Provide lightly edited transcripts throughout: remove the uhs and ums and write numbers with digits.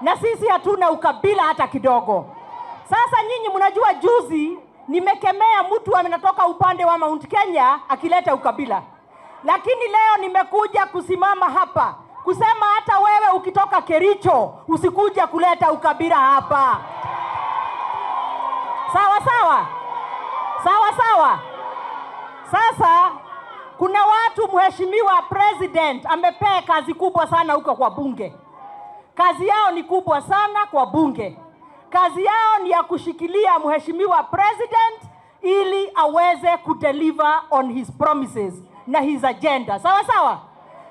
Na sisi hatuna ukabila hata kidogo. Sasa nyinyi mnajua, juzi nimekemea mtu anatoka upande wa Mount Kenya akileta ukabila, lakini leo nimekuja kusimama hapa kusema hata wewe ukitoka Kericho usikuja kuleta ukabila hapa. Sawa sawa, sawa sawa. Sasa kuna watu, mheshimiwa president amepea kazi kubwa sana huko kwa bunge. Kazi yao ni kubwa sana kwa bunge. Kazi yao ni ya kushikilia mheshimiwa president ili aweze kudeliver on his promises na his agenda. Sawa sawa.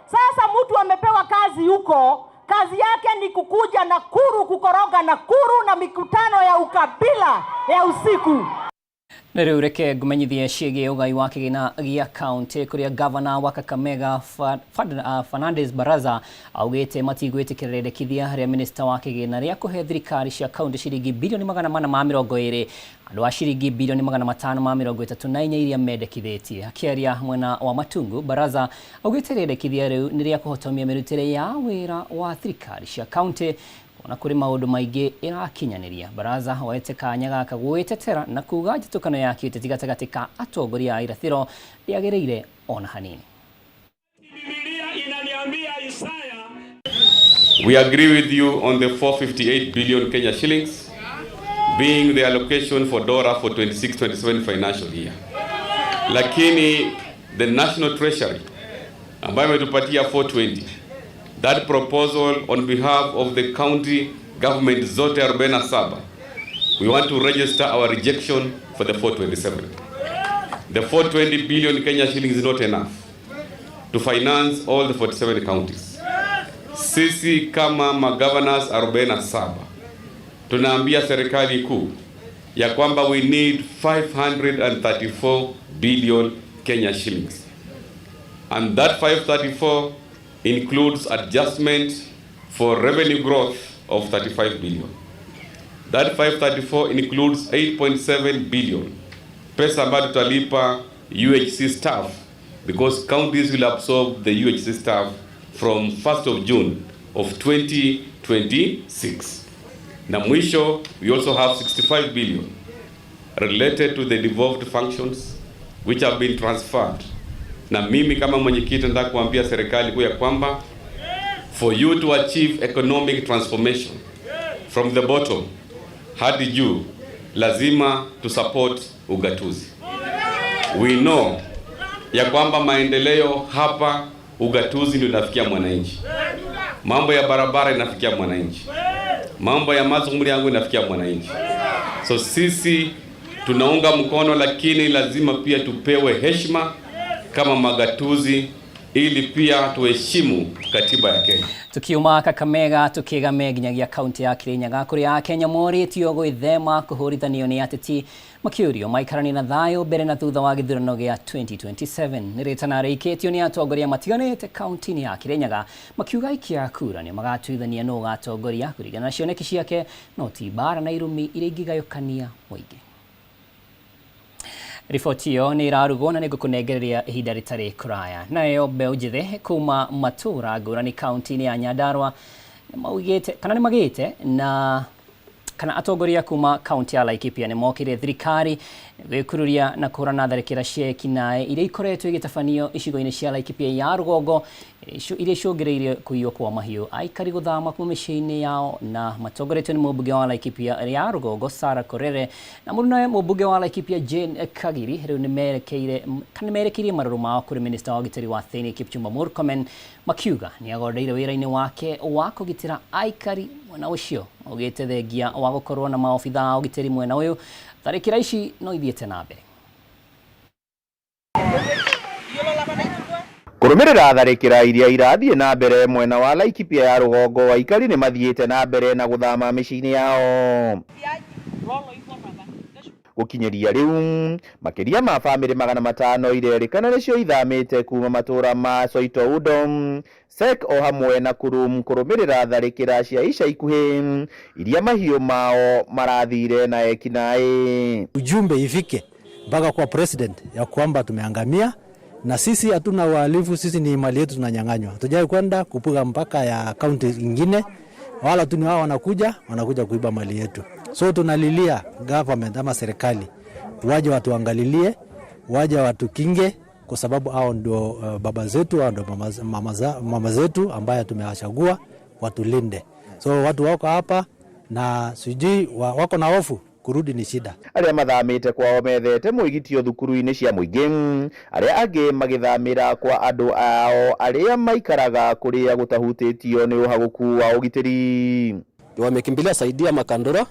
Sasa mtu amepewa kazi huko, kazi yake ni kukuja Nakuru kukoroga Nakuru na mikutano ya ukabila ya usiku. Na rĩu reke ngũmenyithie ciĩgiĩ ũgai wa kĩgĩna gĩa kaunti, kũrĩa gavana wa Kakamega Fernandes Baraza augĩte matigwĩtĩkĩra rĩendekithia rĩa minista wa kĩgĩna rĩa kũhe thirikari cia kaunti ciringi bilioni 420 andũ a ciringi bilioni 534 iria mendekithĩtie. Akĩaria mwena wa Matungu, Baraza augĩte rĩendekithia rĩu nĩ rĩa kũhotomia mĩrutĩre ya wĩra wa thirikari cia kaunti ona kũrĩ maũndũ maingĩ ĩrakinyanĩria. Baraza oete kanya gaka gwĩtetera na kuga njĩtũkano ya kĩũteti gatagatĩ ka atongoria a irathĩro ndĩagĩrĩire ona hanini. Biblia inaniambia Isaya We agree with you on the 458 billion Kenya shillings being the allocation for DORA for 26-27 financial year. Lakini the National Treasury ambayo imetupatia 420, that proposal, on behalf of the county government zote 47, we want to register our rejection for the 427. The 420 billion Kenya shillings is not enough to finance all the 47 counties. Sisi kama magovernors 47 tunaambia serikali kuu ya kwamba we need 534 billion Kenya shillings, and that 534 includes adjustment for revenue growth of 35 billion. That 534 includes 8.7 billion pesa ambayo tutalipa UHC staff, because counties will absorb the UHC staff from 1st of June of 2026. Na mwisho, we also have 65 billion related to the devolved functions which have been transferred. Na mimi kama mwenyekiti nataka kuambia serikali kuu ya kwamba for you to achieve economic transformation from the bottom hadi juu, lazima to support ugatuzi. We know ya kwamba maendeleo hapa ugatuzi ndio inafikia mwananchi, mambo ya barabara inafikia mwananchi, mambo ya mazungumzo yangu inafikia mwananchi. So sisi tunaunga mkono, lakini lazima pia tupewe heshima kama magatuzi ili pia tuheshimu katiba ya Kenya. Tukiuma Kakamega tukigame nginyagia kaunti ya Kirinyaga, kuria Akenya morĩtio gwĩthema kũhũrithanio nĩ ateti, makĩũrio maikaranie na thayũ mbere na thutha wa gĩthurano gĩa 2027. Nĩ rĩtana rĩikĩtio nĩ atongoria matiganĩte kaunti-inĩ ya Kirinyaga, makiuga aikia a kura nĩ magatuithania nũ ũgatongoria kũringana na cioneki ciake, no ti mbara na irumi iria ingĩgayũkania mũingĩ. Riboti ĩyo nĩ ĩrarugwo na nĩ ngũkũnengereria ihinda rĩtarĩ kũraya. Nayo mbeũ njĩthĩ kuma matũũra ngũrani kaunti-inĩ ya Nyandarua nĩ maugĩte kana nĩ magĩte na kana atongoria kuma kaunti ya Laikipia nĩ mokĩrire thirikari gwĩkururia na kũhũrana tharĩkĩra cia ekinaĩ iria ikoretwo igĩtabanio icigo-inĩ cia Laikipia ya rũgongo, iria icũngĩrĩirie kũiywo kwa mahiũ, aikari gũthama kuma mĩciĩ-inĩ yao, na matongoretio nĩ mũmbunge wa Laikipia ya rũgongo Sarah Korere na mũrunawe mũmbunge wa Laikipia Jane Kagiri. Rĩu nĩ merekeire kana nĩ merekeirie marũrũ mao kũrĩ minista wa ũgitĩri wa thĩinĩ Kipchumba Murkomen, makiuga nĩ agondeire wĩra-inĩ wake wa kũgitĩra aikari mwena ũcio. Maugĩte thengia wa gũkorwo na maobitha a ũgitĩri mwena ũyũ, tharĩkĩra ici no ithiĩte na mbere. Kũrũmĩrĩra tharĩkĩra iria irathiĩ na mbere mwena wa Laikipia ya rũgongo, aikari nĩ mathiĩte na mbere na gũthama mĩciĩ-inĩ yao. Gũkinyĩria rĩu, makĩria ma bamĩrĩ 500 irerĩkana nĩcio ithamĩte kuma matũra ma Soitoudo, Sek o hamwe na Kurum, kũrũmĩrĩra tharĩkĩra cia ica ikuhĩ iria mahiũ mao marathire na ekinaĩ. Ujumbe ifike mpaka kwa president ya kwamba tumeangamia na sisi hatuna uhalifu, sisi ni mali yetu tunanyang'anywa. Hatujai kwenda kupuga mpaka ya kaunti ingine. Wala tu ni wao wanakuja kuiba mali yetu. So tunalilia government ama serikali waje watuangalilie, waje watukinge, kwa sababu hao ndio baba zetu, hao ndio mama zetu ambaye tumewachagua watulinde. So watu wako hapa na sijui wako na hofu, kurudi ni shida. Arĩa mathamĩte kwao methete mwĩgitio thukuru-inĩ cia mũingĩ, arĩa angĩ magĩthamĩra kwa andũ ao arĩa maikaraga kũrĩa gũtahutĩtio nĩ ũhagũku wa ũgitĩri. Wamekimbilia saidia Makandura,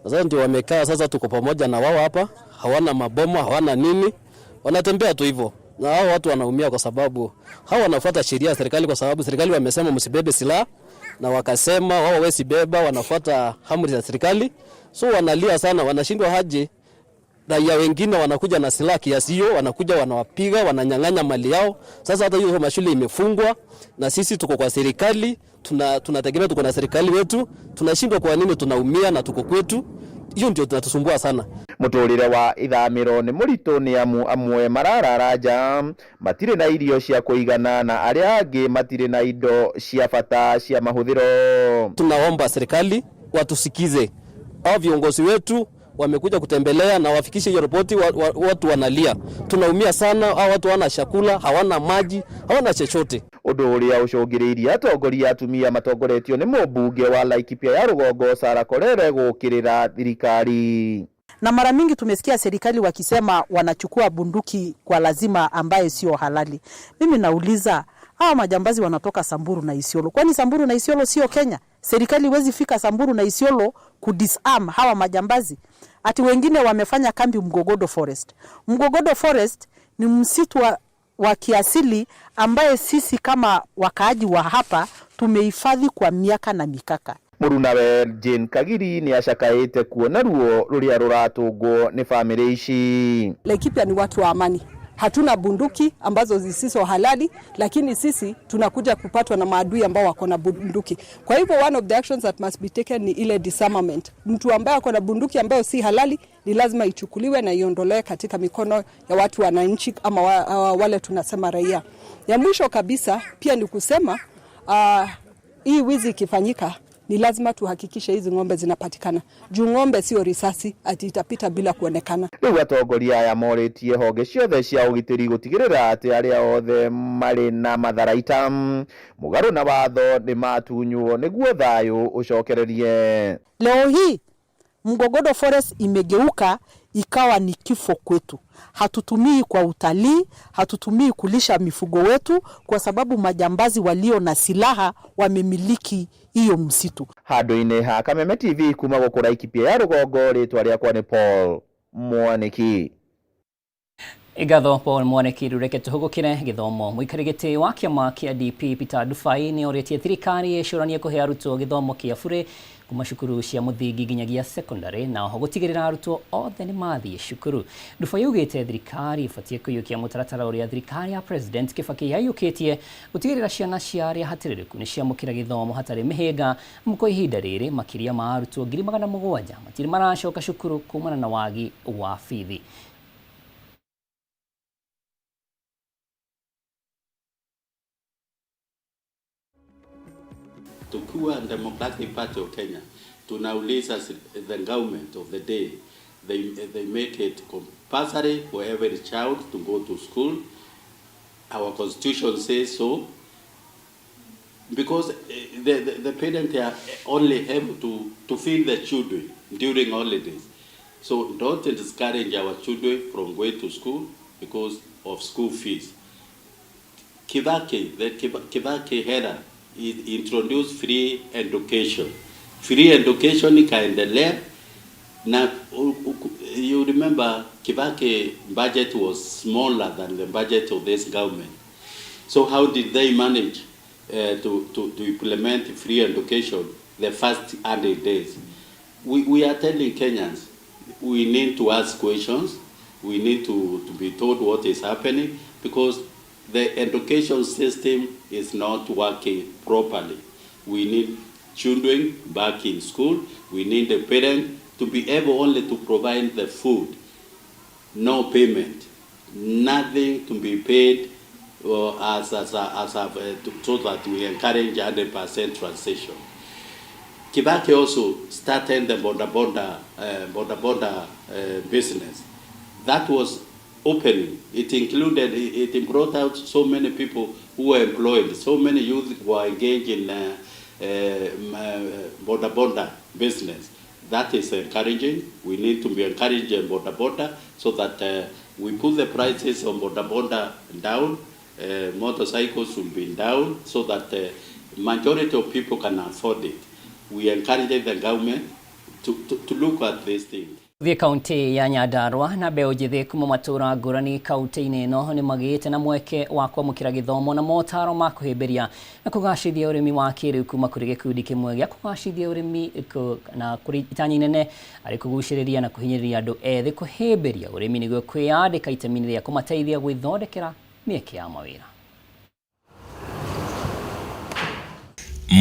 sasa ndio wamekaa sasa, tuko pamoja na wao hapa, hawana mabomu hawana nini, wanatembea tu hivyo, na hao watu wanaumia kwa sababu hao wanafuata sheria ya serikali, kwa sababu serikali wamesema msibebe silaha na wakasema wao hawezi beba, wanafuata amri za serikali. So wanalia sana, wanashindwa haje raia wengine wanakuja na silaha kiasi hiyo, wanakuja wanawapiga, wananyang'anya mali yao. Sasa hata hiyo mashule imefungwa, na sisi tuko kwa serikali, tunategemea tuko na serikali wetu, tunashindwa kwa nini tunaumia na tuko kwetu. Hiyo ndio tunatusumbua sana. Muturire wa ithamiro ni muritu ni amu amwe mararara nja, matirĩ na irio cia kũigana na arĩa angĩ matirĩ na indo cia bata cia mahuthiro. Tunaomba serikali watusikize, hao viongozi wetu wamekuja kutembelea na wafikishe hiyo ripoti. Watu wanalia, tunaumia sana. Hao watu hawana chakula, hawana maji, hawana chochote. Undu uria ucũngĩrĩirie atongoria atumia matongoretio nĩ mũmbunge wa Laikipia ya rũgongo Sarah Korere gũũkĩrĩra thirikari. Na mara mingi tumesikia serikali wakisema wanachukua bunduki kwa lazima ambaye sio halali. Mimi nauliza, hawa majambazi wanatoka Samburu na Isiolo. Kwani Samburu na Isiolo sio Kenya? Serikali iwezi fika Samburu na Isiolo kudisarm hawa majambazi? Ati wengine wamefanya kambi Mgogodo Forest. Mgogodo Forest ni msitu wa kiasili ambaye sisi kama wakaaji wa hapa tumehifadhi kwa miaka na mikaka. Mũrunawe Jane Kagiri nĩ acakaĩte kuona ruo rũrĩa rũratũngwo nĩ bamĩrĩ ici. Laikipia ni watu wa amani, hatuna bunduki ambazo zisizo halali, lakini sisi tunakuja kupatwa na maadui ambao wako na bunduki. Kwa hivyo one of the actions that must be taken ni ile disarmament. Mtu ambaye ako na bunduki ambayo si halali ni lazima ichukuliwe na iondolewe katika mikono ya watu wananchi ama wale tunasema raia. Ya mwisho kabisa pia ni kusema hii wizi ikifanyika ni lazima tuhakikishe hizi ng'ombe zinapatikana. Juu ng'ombe sio risasi ati itapita bila kuonekana. Rĩu atongoria aya morĩtie honge ciothe cia ũgitĩri gũtigĩrĩra atĩ arĩa othe marĩ na matharaita mũgarũ na watho nĩ matunywo nĩguo thayũ ũcokererie. Leo hii Mgogodo Forest imegeuka ikawa ni kifo kwetu. Hatutumii kwa utalii, hatutumii kulisha mifugo wetu kwa sababu majambazi walio na silaha wamemiliki hiyo msitu. Handũ-inĩ ha Kameme TV kuma gũkũ Laikipia ya rũgongo, rĩtwa rĩakwa nĩ Paul Mwaniki. Igatho Paul Mwaniki. Rureke tuhugukire githomo. Muikari giti wa kiama kia DP Peter Ndufai ni oritie thirikari icuranie kuhe arutwo githomo kia bure kuma cukuru cia muthingi nginyagia secondary na oho gutigirira arutwo othe ni mathie cukuru. Ndufai augite thirikari ibatie kuiyukia mutaratara uria thirikari ya President Kibaki yaiyukitie gutigirira ciana cia aria hatiririku ni ciamukira githomo hatari mihinga, amu kwa ihinda riri makiria ma arutwo 700,000 matiri maracoka cukuru kumana na wagi wa bithi. Tukiwa Democratic Party of Kenya tunauliza the government of the day, they make it compulsory for every child to go to school. Our constitution says so, because the parents are only able to feed the children during holidays. So don't discourage our children from going to school because of school fees. Kibaki, the Kibaki era, he introduced free education. Free education ikaendelea na you remember Kibaki budget was smaller than the budget of this government. So how did they manage to implement free education the first 100 days? We are telling Kenyans, we need to ask questions, we need to be told what is happening, because the education system is not working properly. We need children back in school. We need the parents to be able only to provide the food, no payment, nothing to be paid so that we encourage 100% transition. Kibaki also started the boda boda, boda boda business. That was opening. It included, it brought out so many people who were employed. So many youth were engaged in boda boda business. That is encouraging. We need to be encouraging boda boda so that we put the prices on boda boda down, motorcycles will be down so that the majority of people can afford it. We encourage the government to look at this thing. Thiĩ kaunti ya Nyandarua na mbeũ njĩthĩ kuma matũra ngũrani kaunti-inĩ ĩno nĩ magĩte na mweke wa kwamũkĩra gĩthomo na motaro ma kũhĩmbĩria na kũgacĩrithia ũrĩmi wa kĩrĩu kuma kũrĩ gĩkundi kĩmwe gĩa kũgacĩrithia ũrĩmi na kũrĩ itanya inene arĩ kũgucĩrĩria na kũhinyĩrĩria andũ ethĩ kũhĩmbĩria ũrĩmi nĩguo kwĩyandĩka itemi-inĩ rĩa kũmateithia gwĩthondekera mĩeke ya mawĩra.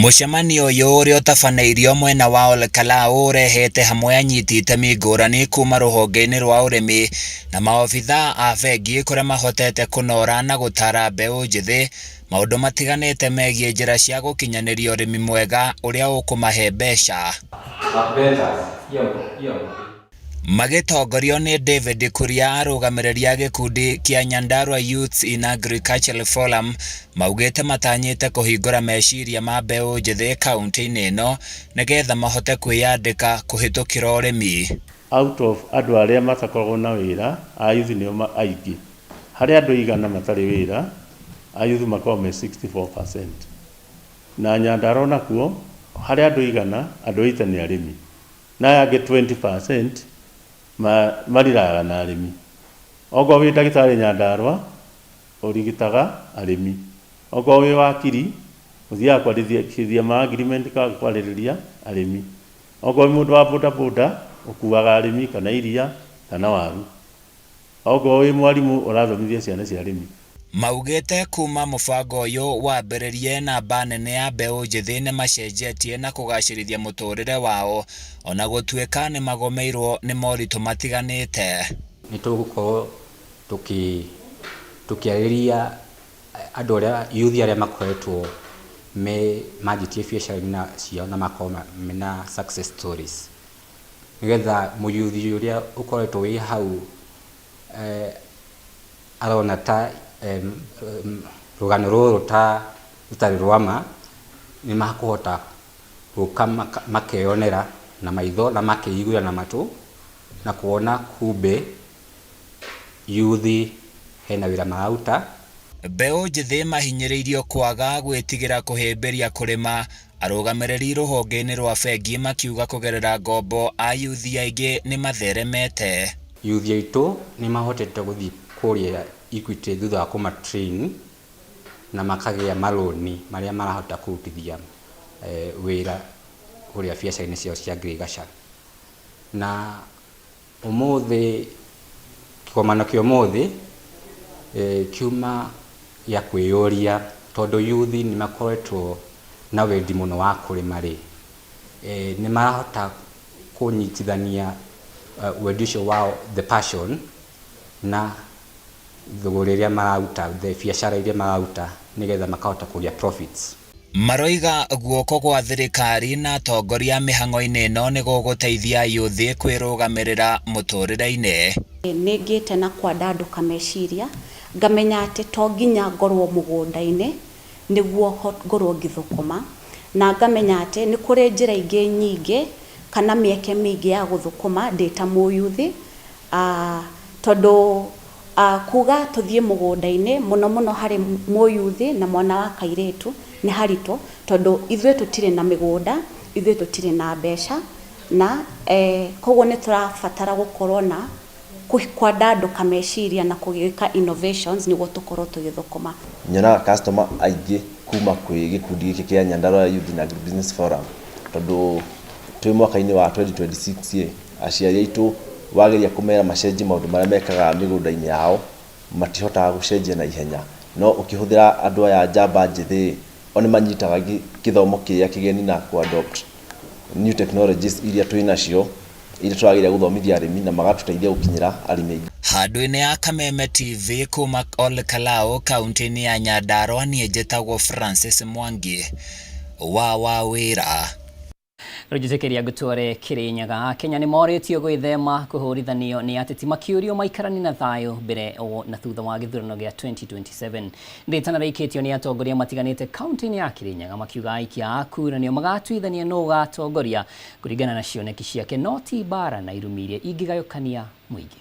Mũcemanio ũyũ ũrĩa ũtabanĩirio mwena wa Ol Kalou ũrehete hamwe anyiti itemi ngũrani kuma rũhonge-inĩ rwa ũrĩmi na maobitha a bengi kũrĩa mahotete kũnora na gũtara mbeũ njĩthĩ maũndũ matiganĩte megiĩ njĩra cia gũkinyanĩria ũrĩmi mwega ũrĩa ũkũmahe mbeca. Magĩtongorio nĩ David Kuria arũgamĩrĩri a gĩkundi kĩa Nyandarua Youths in Agricultural Forum maugĩte matanyĩte kũhingũra meciria ma mbeũ njĩthĩ kaunti-inĩ ĩno nĩgetha mahote kwĩyandĩka kũhĩtũkĩra ũrĩmi. Out of andũ arĩa matakoragwo na wĩra, a youth nĩo aingĩ. Harĩ andũ 100 matarĩ wĩra, a youth makoragwo me 64%. Na Nyandarua nakuo harĩ andũ 100, andũ 80 nĩ arĩmi. Na aya angĩ 20% mariraga na arĩmi. Okorwo wĩ ndagĩtarĩ Nyandarua, ũrigitaga arĩmi. Okorwo wĩ wakiri, ũthiaga kwarĩria ma agreement kwarĩrĩria arĩmi. Okorwo wĩ mũndũ wa boda boda, ũkuaga arĩmi kana iria kana waru. Okorwo wĩ mwarimũ, ũrathomithia ciana cia arĩmi. Maugĩte kuma mũbango ũyũ wambĩrĩrie namba nene ya mbeũ njĩthĩ nĩmacenjetie na kũgacĩrithia mũtũrĩre wao ona gũtuĩka nĩmagomeirwo nĩ moritũ matiganĩte. Nĩ tũgũkorwo tũkĩarĩria andũ arĩa youth arĩa makoretwo me manjĩtie biacara-inĩ ciao na makorwo mena success stories, nĩgetha mũyuthi ũrĩa ũkoretwo wĩ hau arona ta rũgano rũrũ ta rũtarĩ rwa ma, nĩ makũhota gũka makeyonera na maitho na makeiguĩra na matũ na kuona kumbe yuthi hena wĩra mararuta. Mbeũ njĩthĩ mahinyĩrĩirio kwaga gwĩtigĩra kũhĩmbĩria kũrĩma. Arũgamĩrĩri rũhonge-inĩ rwa bengi makiuga kũgerera ngombo ayuthi aingĩ nĩ matheremete. Yuthi aitũ nĩ mahotete gũthiĩ kũrĩa Equity thutha wa kũma train na makagĩa marũni marĩa marahota kũrutithia wĩra kũrĩa biacara-inĩ ciao cia ngirigaca. Na ũmũthĩ kĩgomano kĩa ũmũthĩ kiuma gĩa kwĩyũria tondũ yuthi nĩ makoretwo na wendi mũno wa kũrĩma rĩ, nĩ marahota kũnyitithania wendi ũcio wao, the passion, na thũgũrĩ ĩrĩa mararuta, the biacara iria mararuta, nĩgetha makahota kũgĩa profits. Maroiga guoko gwa thirikari na atongoria mĩhang'o-inĩ ĩno nĩ gũgũteithia yuthi kwĩrũgamĩrĩra mũtũrĩre-inĩ. Nĩ ngĩte na kwandandũka meciria, ngamenya atĩ to nginya ngorwo mũgũnda-inĩ nĩguo ngorwo ngĩthũkũma, na ngamenya atĩ nĩ kũrĩ njĩra ingĩ nyingĩ kana mĩeke mĩingĩ ya gũthũkũma ndĩ ta mũyuthi, tondũ kuga tũthiĩ mũgũnda-inĩ mũno mũno harĩ mũyuthi na mwana wa kairĩtu nĩ haritũ, tondũ ithuĩ tũtirĩ na mĩgũnda, ithuĩ tũtirĩ na mbeca, na koguo nĩ tũrabatara gũkorwo na kwandandũka meciria na kũgĩka innovations nĩguo tũkorwo tũgĩthũkũma. Nyonaga customer aingĩ kuma kwĩ gĩkundi gĩkĩ kĩa Nyandarua Youth in Agribusiness Forum, tondũ twĩ mwaka-inĩ wa 2026 ĩ, aciari aitũ wageria kũmera macenjie maũndũ marĩa mekaga mĩgũnda-inĩ yao matihotaga gũcenjia na ihenya, no ũkĩhũthĩra andũ aya njamba njĩthĩ o nĩ manyitaga gĩthomo kĩrĩa kĩgeni na kũ adopt new technologies iria twĩ nacio iria tũrageria gũthomithia arĩmi na magatũteithia gũkinyĩra arĩmi aingĩ. Handũ-inĩ ya Kameme TV kuma Ol Kalou kaunti-inĩ ya Nyandarua, niĩ njĩtagwo Francis Mwangi wa Wawĩra. Rũnjĩtĩkĩria ngũtware Kĩrĩnyaga. Kenya nĩ morĩtio gwĩthema kũhũrithanio nĩ ateti makĩũrio maikaranie na thayũ mbere na thutha wa gĩthurano gĩa 2027. Rĩtana rĩikĩtio nĩ atongoria matiganĩte kaunti-inĩ ya Kĩrĩnyaga makiuga aikia a kura nĩo magatuithania nũ ũgatongoria kũringana na cioneki ciake no ti mbara na irumi iria ingĩgayũkania mũingĩ.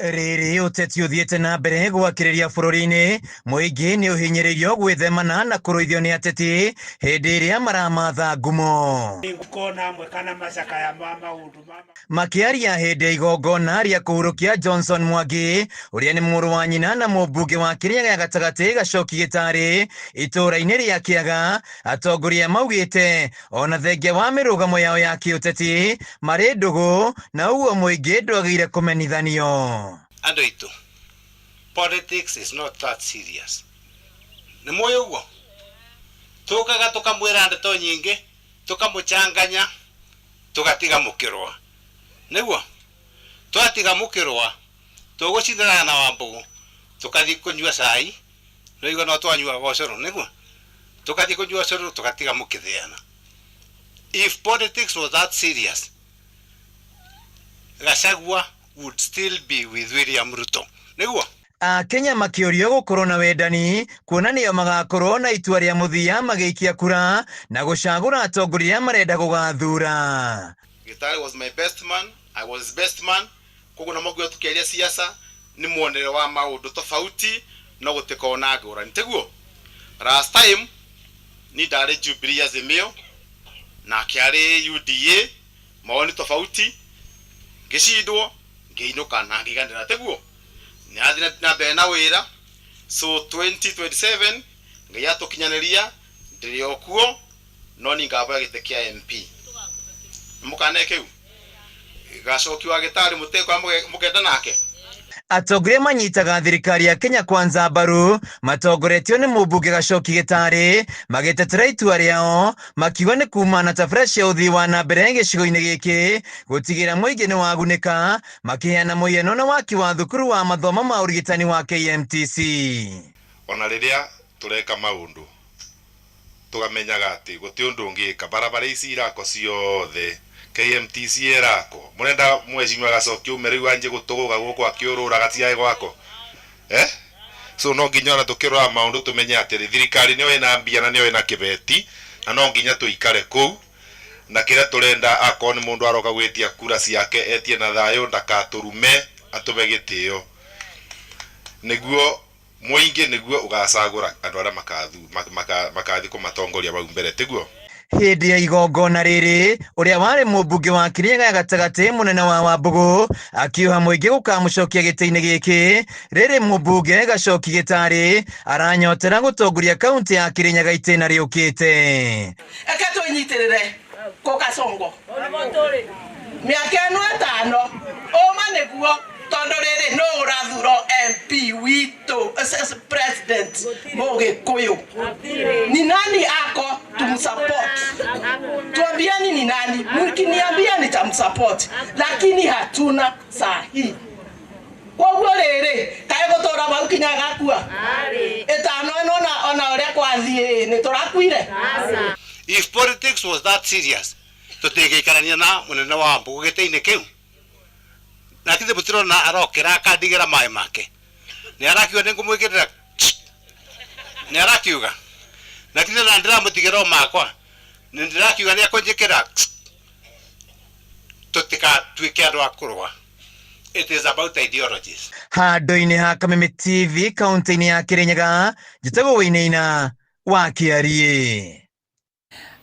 Rĩrĩ ũteti ũthiĩte na mbere gwakĩrĩria bũrũri-inĩ, mũingĩ nĩ ũhinyĩrĩirio gwĩthemana na kũrũithio nĩ ateti hĩndĩ ĩrĩa maramatha ngumo. Makĩaria hĩndĩ ya igongona rĩa kũhurũkia Johnson Mwangi ũrĩa nĩ mũrũ wa nyina na mũmbunge wa Kĩrĩnyaga ya gatagatĩ Gacoki Gĩtarĩ itũũra-inĩ rĩa Kĩaga, atongoria maugĩte ona thengia wa mĩrũgamo yao ya kĩũteti marĩ ndũgũ na ũguo mũingĩ ndwagĩrĩire kũmenithanio. Andũ aitũ, politics is not that serious. Nĩ mũĩ ũguo? Tũkaga tũkamwĩra ndeto nyingĩ, tũkamũchanganya, tũgatiga mũkĩrũa. Nĩguo? Twatiga mũkĩrũa, tũgũcindanaga na Wambũgũ, tũkathiĩ kũnyua cai, nĩwaigua no twanyuaga ũcũrũ, nĩguo? Tũkathiĩ kũnyua ũcũrũ, tũgatiga mũkĩthĩana. If politics was that serious, Gachagua would still be with William Ruto. Nĩguo? Akenya makĩũrio gũkorwo na wendani kuona nĩo magakorwo na itua rĩa mũthia magĩikia kura na gũcagũra atongoria arĩa marenda gũgathura. Gitari was my best man, I was his best man, koguo na mũngĩona tũkĩaria siasa nĩ muonere wa maũndũ tofauti no gũtikoragwo na ngũrani tiguo? Last time ni ndarĩ Jubilee Azimio nake arĩ UDA mawoni tofauti ngĩcindwo ngĩinũka na ngĩiganĩra tiguo? Nĩathiĩ na mbere na wĩra so 2027 Ngai atũkinyanĩria ndĩrĩ o kuo no niĩ ngavoya gĩtĩ kĩa MP nĩmũkane kĩu Gacoki wa Gĩtarĩ mũtekora mũkenda nake. Atongoria manyitaga thirikari ya Kenya Kwanza mbaru matongoretio nĩ mũmbunge Gacoki Gĩtarĩ magĩtetera itua rĩao makiuga nĩ kuma na tabarĩra cia ũthii wa na mbere gĩcigo-inĩ gĩkĩ gũtigĩrĩra mũingĩ nĩ wagunĩka makĩheana mũhiano na waki wa thukuru wa mathomo ma ũrigitani wa KMTC. Ona rĩrĩa tũreka maũndũ tũgamenyaga atĩ gũtĩ ũndũ ũngĩka, barabara ici irakwo ciothe, KMTC ĩrakwo, mũrenda mheshimiwa Gacoki aume rĩu anjie gũtũgũga gũkũ akĩũrũraga tigae gwakwo? Eh? So no nginya ona tũkĩrora maũndũ tũmenye atĩrĩ, thirikari nĩyo ĩna mbia na nĩyo ĩna kĩbeti, na no nginya tũikare kũu, na kĩrĩa tũrenda akorwo nĩ mũndũ aroka gwĩtia kura ciake etie na thayũ, ndakatũrume, atũhe gĩtĩo, nĩguo mũingĩ nĩguo ũgacagũra andũ arĩa makathiĩ kũmatongoria bau mbere, tiguo? Hĩndĩ ya igongona rĩrĩ, ũrĩa warĩ mũmbunge wa Kĩrĩnyaga ya gatagatĩ mũnene wa Wambũgũ akiuha mũingĩ gũkamũcokia gĩtĩ-inĩ gĩkĩ. Rĩrĩ mũmbunge Gacoki Gĩtarĩ aranyotera gũtongoria kaunti ya Kĩrĩnyaga itĩna rĩũkĩte. Eke twĩnyitĩrĩre kũ Kasongo mĩaka ĩno ĩtano ũma nĩguo tondũ rĩrĩ nũ ũrathurwo MP witũ president Mũgĩkũyũ ni nani ako tumsupport? Tuambieni ni nani, mkiniambia nitamsupport, lakini hatuna saa hii. Koguo rĩrĩ kaĩ gũtũra bau kinya gakua ĩtano ĩno ona ũrĩa kwathiĩ nĩ tũrakuire. If politics was that serious, tũtingĩikarania na mũnene wa Wambũgũ gĩtĩ-inĩ kĩu. Na githĩ mũtirona arokĩra akandigĩra maĩ make? Nĩ arakiuga nĩ ngũmwĩkĩrĩra. Nĩ arakiuga. Na githĩ na ndĩramũtigĩra o makwa? Nĩ ndĩrakiuga nĩ ekũnjĩkĩra. Tũtigatuĩke andũ a kũrũa. It is about ideologies. Handũ-inĩ ha Kameme TV kaunti-inĩ ya Kĩrĩnyaga, njĩtagwo Wainaina wa Kĩariĩ.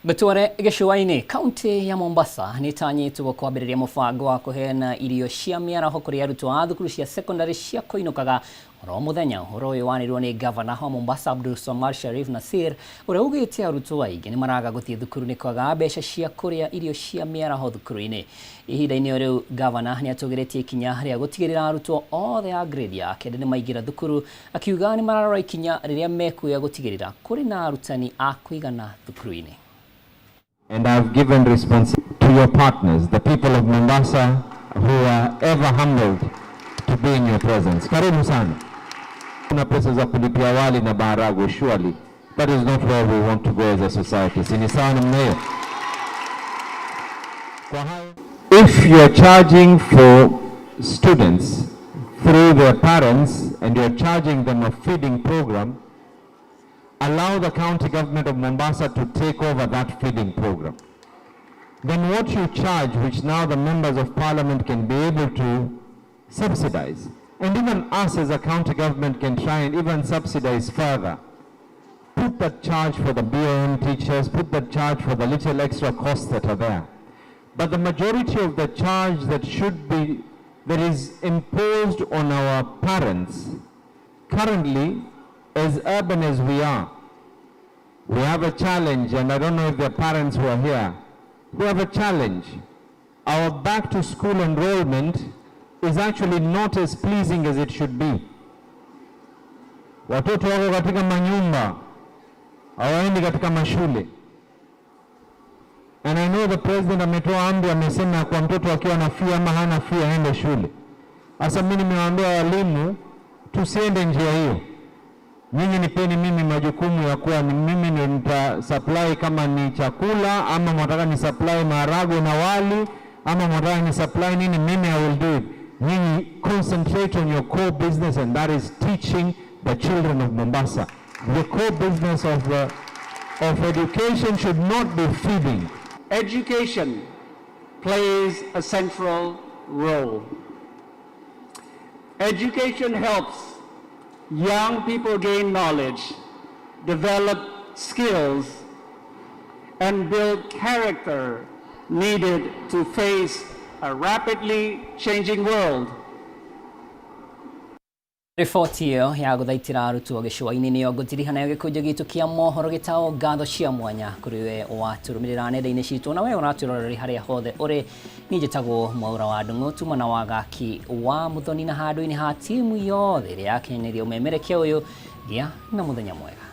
Gũtware gĩcũa-inĩ, kaunti ya Mombasa nĩ ĩtanyĩtwo kwambĩrĩria mũbango wa kũheana irio cia mĩaraho kũrĩ arutwo a thukuru cia sekondari cia kũinũkaga oro mũthenya. Ũhoro ũyũ wanĩrĩirwo nĩ ngavana wa Mombasa Abdul Swamad Sharif Nasir ũrĩa ugĩte arutwo aingĩ nĩ maraga gũthiĩ thukuru nĩ kwaga mbeca cia kũrĩa irio cia mĩaraho thukuru-inĩ. Ihinda-inĩ o rĩu ngavana nĩ atũgĩrĩtie ikinya rĩa gũtigĩrĩra arutwo othe a grade ya kenda nĩ maingĩra thukuru, akiuga nĩ mararora ikinya rĩrĩa mekuoya gũtigĩrĩra kũrĩ na arutani a kũigana thukuru-inĩ. And I've given responsibility to your partners, the people of Mombasa, who are ever humbled to be in your presence. Karibu sana. Kuna pesa za kulipia wali na maharagwe surely. That is not where we want to go as a society. Si ni sawa namna hiyo? If you're charging for students through their parents and you're charging them a feeding program, allow the county government of Mombasa to take over that feeding program. Then what you charge, which now the members of parliament can be able to subsidize, and even us as a county government can try and even subsidize further. Put that charge for the BOM teachers, put that charge for the little extra costs that are there. But the majority of the charge that should be, that is imposed on our parents, currently, as urban as we are, we have a challenge, and I don't know if their parents were here. We have a challenge. Our back to school enrollment is actually not as pleasing as it should be. Watoto wako katika manyumba, hawaendi katika mashule. And I know the president ametoa amri, amesema kwa mtoto akiwa na fee ama hana fee aende shule. Sasa mimi nimewaambia walimu tusiende njia hiyo. Nyinyi nipeni mimi majukumu ya kuwa ni mimi ndio nita supply kama ni chakula ama mwataka ni supply maharagwe na wali ama mwataka ni supply nini, mimi I will do it. Nyinyi concentrate on your core business, and that is teaching the children of Mombasa. The core business of education should not be feeding. Education plays a central role. Education helps young people gain knowledge, develop skills, and build character needed to face a rapidly changing world. Riboti ĩyo ya gũthaitĩra arutwo gĩcũa-inĩ nĩyo ngũtiriha nayo gĩkũnjo gitũ kĩa mohoro gĩtagwo ngatho cia mwanya kũrĩ we watũrũmĩrĩra nenda-inĩ citũ na we ũratwĩrorera harĩa hothe ũrĩ. Niĩ njĩtagwo Mwaura wa Ndung'u, tuma na wagaki wa Muthoni, na handũ-inĩ ha timu yothe ĩrĩa yakinyanĩria ũmemerekia ũyũ, gĩa na mũthenya mwega.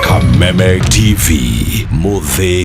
Kameme TV, Muthĩ.